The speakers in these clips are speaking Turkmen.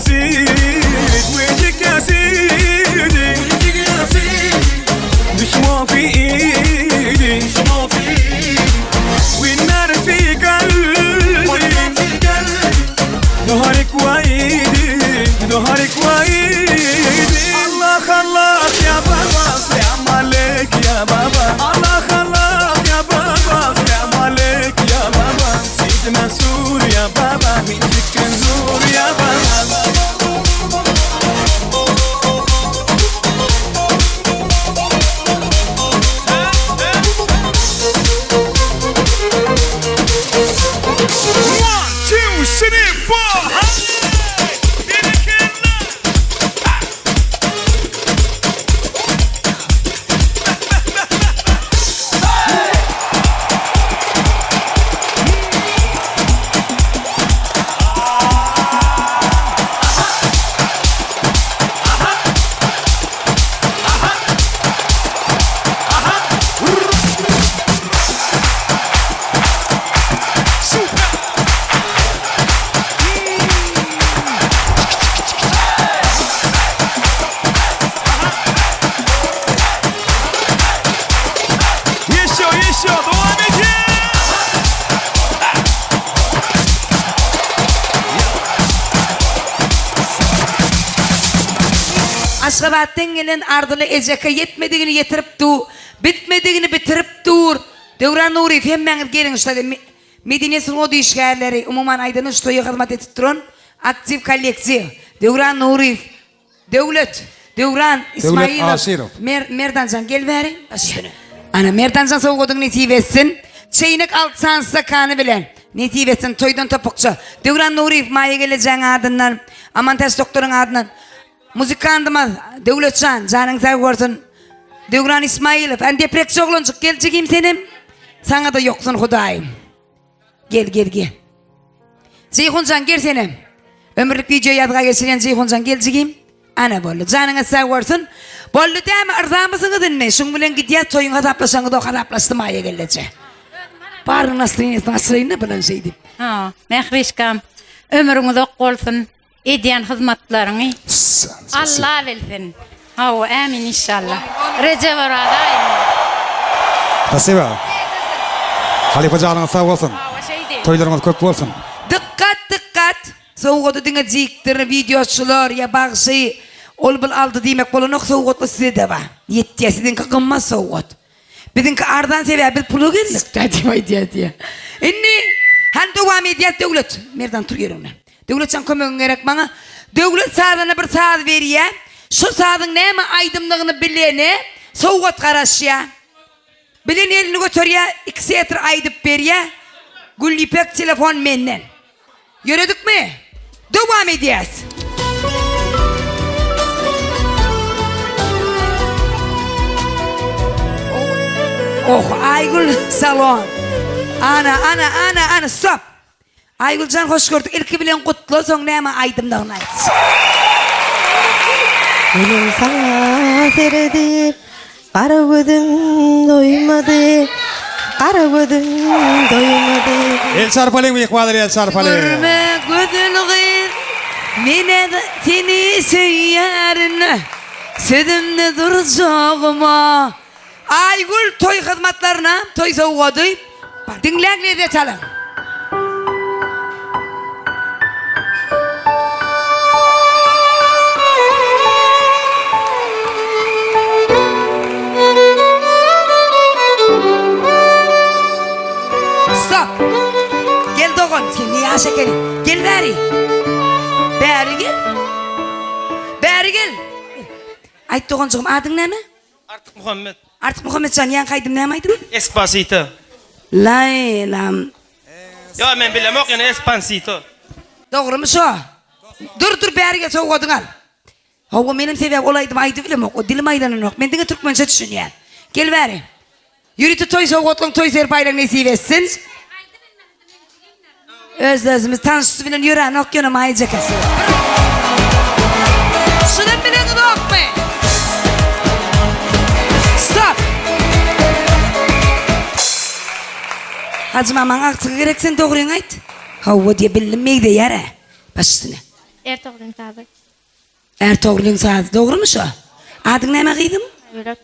سيد وجهك يا سيدي وجهك يا سيدي مش في ايدي مش في ايدي والنار في قلبي والنار في قلبي نهارك وعيدي نهارك وعيدي الله خلاك يا بابا سلام عليك يا بابا الله خلاك يا بابا سلام عليك يا بابا سيد منصور يا بابا من نزور يا بابا One, two, three, four. Еще, еще, dowam edýär. Aşgabatdan gelen Arzyly ejeke ýetmedigini ýetirip dur, bitmedigini bitirip dur. Döwran Nuryýew hemmäňiz geliň şu taýda medeniýet sungat işgärleri, umuman aýdanda şu toýa hyzmat edip duran aktiw kollektiw. Döwran Nuryýew, Döwlet, Döwran Ismaýylow, Aşyrow. Mer, Merdanjan gel bäri. Baş üstüne. Ana Merdanjan sowgadyň nesip etsin. Çeýnek alty sany stakany bilen. Nesip etsin toýdan topukça. Döwran Nuryýew Maýa gelejäň adyndan, Amantäç doktoryň adyndan. Muzykandymyz Döwletjan janyň sag bolsun. Döwran Ismaýylow, än deprekçi oglanjyk gel jigim senem. Saňa-da ýoksun Hudaýym. Gel gel gel. Jeýhunjan gel senem. Ömürlik wideo ýazga geçirýän Jeýhunjan gel jigim. Ana boldy. Janyňyz sag bolsun. Boldy dämi yrzamysyňyz indi? Şuň bilen gidýäs toýuň hasaplaşaňyzok hasaplaşdy Maýa gelneje. Baryň nastreniýasyny açyraýyn-da bilen şeýdip. Ha, Mährişkam, ömrüň uzak bolsun. Edýän hyzmatlaryňy Alla bilsin. Hawa, ämin inşallah. Rejep Oraz aýyny. Spasiba. Halypa janyňyz sag bolsun. Hawa şeýdi. Toýlaryňyz köp bolsun. Dykgat dykgat! Sowgady diňe jikdir, wideoçylar ýa bagşy ol bul aldy diýmek bolanok sowgatly sizede bar. Ýetýä siziňki gymmat sowgat. Biziňki arzan sebäbi biz pula geldik-dä diýip aýdýar diýýär. Indi hany dowam edýäs Döwlet. Merdan tur ýeriňden. Döwletjan kömegiň gerek maňa. Döwlet sazanda bir saz berýär. Şo sazyň näme aýdymdygyny bilene sowgat garaşýar. Bilen elini göterýär, iki setir aýdyp berýär. Gülýüpek telefon menden. Ýöredikmi? Dowam edýäs. Oh, Aýgül salon. Ana, ana, ana, ana, stop. Aýgüljan hoş gördük. Ilki bilen gutla, soň näme aýdymdygyny aýt. Menem saňa seredip Gara gözüm doýmady, gara gözüm doýmady. El çarpalyň myhmanlar el çarpalyň. Görme gözel gyz, men-ä seni söýýärin, sözümde durjagyma. Aýgül toý hyzmatlaryna toý sowgady. Diňläň lezzet alyň. Stop. Gel dogan, sen ne ýaş ekeniň. Gel bäri. Bäri gel. Bäri gel. Aýt doganjygym, adyň näme? Artyk Muhammet. Artyk Muhammetjan ýaňky aýdym näme aýdym? Espasito. Laý lam. Ýok men bilemok ýöne espansito. Dogrymy şo? Dur dur bäri gel sowgadyňy al. Hawa menem sebäbi ol aýdymy aýdybilemok o dilim aýlananok men diňe türkmençe düşünýän. Gel bäri. Ýörite toý sowgatlaň toý serpaýlaň nesip etsin. Öz-özümiz tanyşysy bilen ýöränok ýöne Maýa eke. Şunam bileňizokmy? Stop! Hajy mamaň agtygy gerek sen dogryňy aýt. Hawa diýe bildim meýzeýär-ä. Baş üstüne. Ärtogrulyň sazy. Ärtogrulyň sazy dogrumy şo? Adyň näme gyzym? Aýbölek.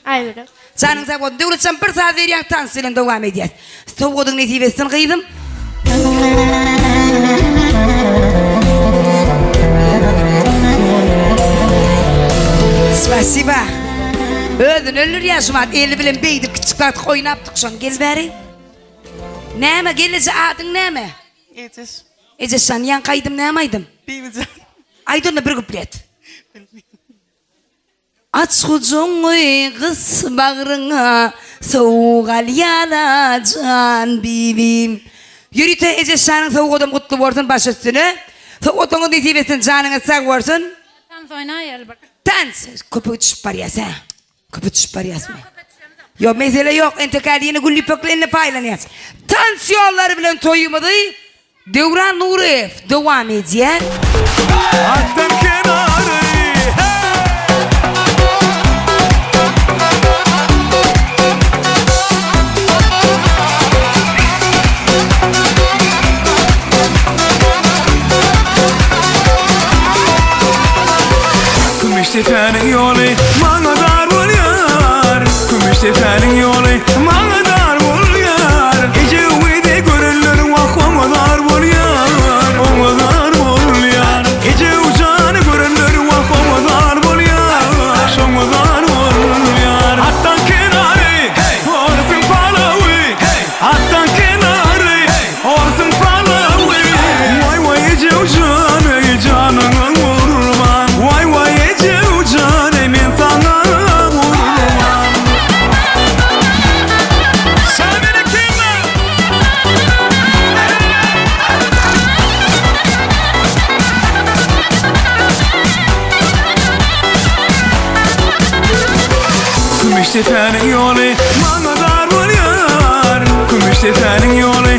Aýbölek. Janyň sag bolsun. Döwletjan bir saz berýäň tans bilen dowam edýäs. Sowgadyň nesip etsin gyzym. Spasiba. Özüni öldürýär şu wagt eli bilen beýdip kiçjik wagty oýnapdyk şony gel bäri. Näme gelneje adyň näme? Ejeş. Ejeşjan ýaňky aýdym näme aýdym? Bibijan. Aýt onda bir kuplet. Bilmeýän. Aç gujagyňy gys bagryňa sowuk alýala jan bibim. Ýörite Ejeşjanyň sowgadam gutly bolsun baş üstüne. Sowgatlaryňyz nesip etsin janyňyz sag bolsun. Tans oýnaýaly bir. Tans! Köpege düşüp barýas hä. Köpe düşüp barýasmy? Ýok, mesele ýok, entek häli ýene gül ýüpekli indi paýlanýar. Tans ýollary bilen toýumyzy Döwran Nuryýew dowam edýär. Atdan kenary, hey! Kümüşdepäniň ýoly maňa dar bolýar Kümüşdepäniň ýoly maňa dar bolýar Ejewidi görenler wah oňa zar bolýar Oňa zar bolýar Ejewjany görenler wah oňa zar bolýar Şoňa zar bolýar Atdan kenary hey Orsuň palawy hey Atdan kenary hey Orsuň palawy Waý waý Ejewjan eý janyňa gurban Waý waý Ejewjan eý men saňa gurban. Sen beni kimle? Kümüşdepäniň ýoly maňa dar bolýar Kümüşdepäniň ýoly.